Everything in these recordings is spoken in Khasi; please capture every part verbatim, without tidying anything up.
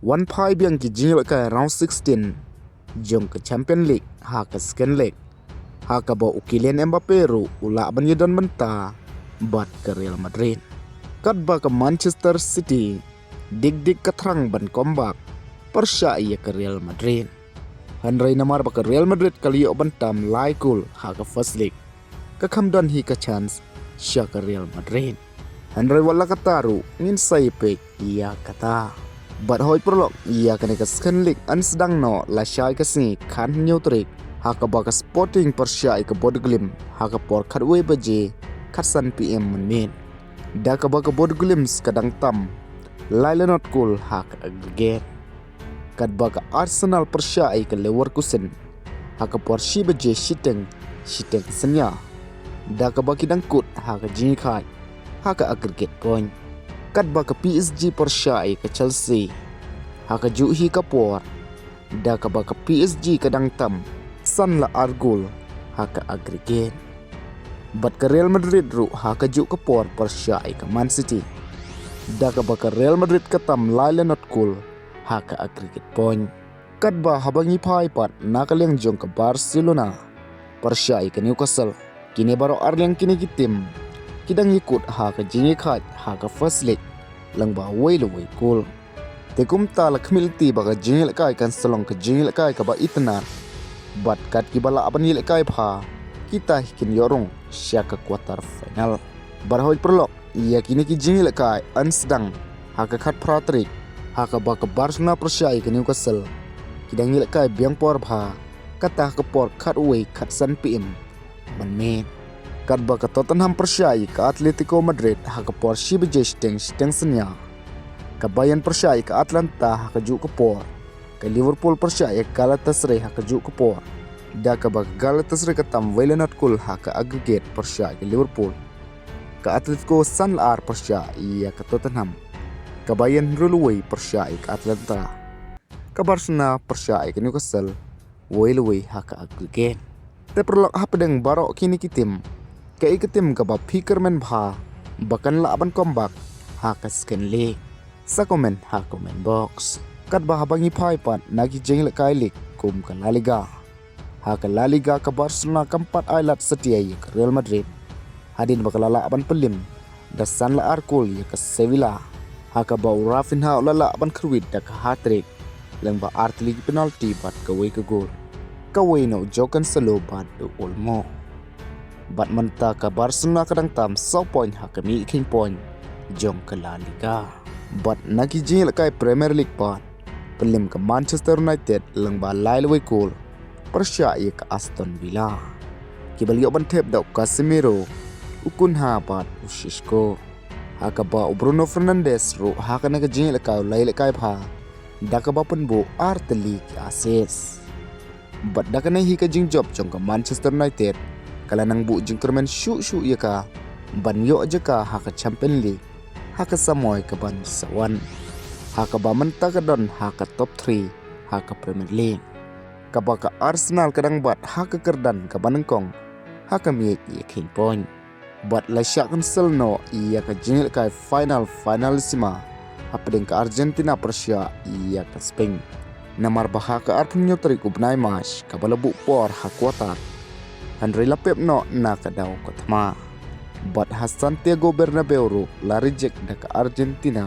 Wan phai biang ki jingïalehkai round sixteen jong ka Champion League ha ka second leg, ha kaba u Kylian Mbappe ruh u lah ban ïadon bynta bad ka Real Madrid. Katba ka Manchester City dik dik ka thrang ban comeback pyrshah ïa ka Real Madrid. Hynrei namar ba ka Real Madrid ka la ïoh ban tam lai kol ha ka first leg, ka kham don hi ka chance sha ka Real Madrid. Hynrei wat la katta ruh ngin sa ïa peit ïa kata. Bad hoi paralok, ïa kane ka second leg yn sdang noh lashai ka sngi khathynñiew tarik, ha kaba ka Sporting pyrshah ïa ka Bodeglimt ha ka por khatwei baje khatsan P M mynmiet, da kaba ka Bodeglimt ka dang tam lai la nod kol ha ka aggregate. Katba ka Arsenal pyrshah ïa ka Leverkusen ha ka por shi baje shiteng shiteng synñia, da kaba ki dang kut ha ka jingïakhaid ha ka aggregate point. Katba ka P S G pyrshah ïa ka Chelsea ha kajuh hi ka por, da kaba ka P S G ka dang tam san la ar gol ha ka aggregate. Bad ka Real Madrid ruh ha kajuh ka por pyrshah ïa ka Man City, da kaba ka Real Madrid ka tam lai la nod kol ha ka aggregate point. Katba haba ngi phai pat na ka liang jong ka Barcelona pyrshah ïa ka Newcastle, kine baroh arliang kine ki team ki dang ïakut ha ka jingïakhaid ha ka first leg lyngba wei la wei kol. Te kumta la khmih lynti ba ka jingïalehkai kan sa long ka jingïalehkai kaba itynnad, bad kat kiba lah ban ïalehkai bha, kita hi kin ïoh rung sha ka quarter final. Bad hoi paralok, ïa kine ki jingïalehkai yn sdang ha ka khatphra tarik, ha kaba ka Barcelona pyrshah ïa ka Newcastle ki dang ïalehkai biang por bha, kata ha ka por khatwei khatsan P M mynmiet. Katba ka Tottenham pyrshah ïa ka Atletico Madrid ha ka por shi baje shiteng shiteng synñia. Ka Bayern pyrshah ïa ka Atalanta ha kajuh ka por. Ka Liverpool pyrshah ïa ka Galatasaray ha kajuh ka por, da kaba ka Galatasaray ka tam wei la nod kol ha ka aggregate pyrshah ïa ka Liverpool. Ka Atletico san la ar pyrshah ïa ka Tottenham. Ka Bayern hynriew la wei pyrshah ïa ka Atalanta. Ka Barcelona pyrshah ïa ka Newcastle wei la wei ha ka aggregate. Te paralok, hapdeng baroh kine ki team, kaei ka team kaba phi kyrmen bha ba kan lah ban comeback ha ka second leg? Sa comment ha comment box. Katba haba ngi phai pat na ki jingïalehkai league kum ka La Liga, ha ka La Liga ka Barcelona kam pat ai lad satia ïa ka Real Madrid, hadien ba ka la lah ban pynliem da san la ar kol ïa ka Sevilla, ha kaba u Raphinha u la lah ban kyrwit da ka hat-trick lyngba artylli ki penalty bad kawei ka gol, kawei na u Joao Cancelo bad u Olmo. Bad mynta ka Barcelona ka dang tam saw point ha ka mih kheiñ point jong ka La Liga. Bad na ki jingïalehkai Premier League pat, pynliem ka Manchester United lyngba lai la wei kol pyrshah ïa ka Aston Villa. Kiba la ïoh ban thep da u Casemiro, u Cunha bad u Šeško. Ha kaba u Bruno Fernandes ruh ha kane ka jingïalehkai u la ïalehkai bha, da kaba pynbuh artylli ki assist. Bad da kane hi ka jingjop jong ka Manchester United ka la nang buh jingkyrmen shuh shuh ïa ka ban ïoh jaka ha ka Champion League ha ka samoi kaban sa wan, ha kaba mynta ka don ha ka top three ha ka Premier League, kaba ka Arsenal ka dang bat ha ka kyrdan kaba nyngkong ha ka miej ïa kheiñ point. Bad la shah cancel noh ïa ka jingïalehkai final finalissima hapdeng ka Argentina pyrshah ïa ka Spain, namar ba ha ka arphew hynñiew tarik u bnai March kaba la buh por ha quarter, hynrei la pep noh na ka daw ka thma. Bad ha Santiago Bernabeu ruh la reject da ka Argentina,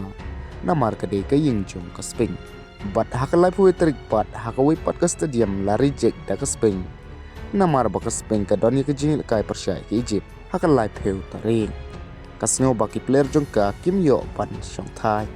namar ka dei ka ïing jong ka Spain. Bad ha ka laiphew tarik pat ha kawei pat ka stadium la reject da ka Spain, namar ba ka Spain ka don ïa ka jingïalehkai pyrshah ïa ka Egypt ha ka laiphew tarik, ka sngew ba ki player jong ka kim ïoh ban shongthait.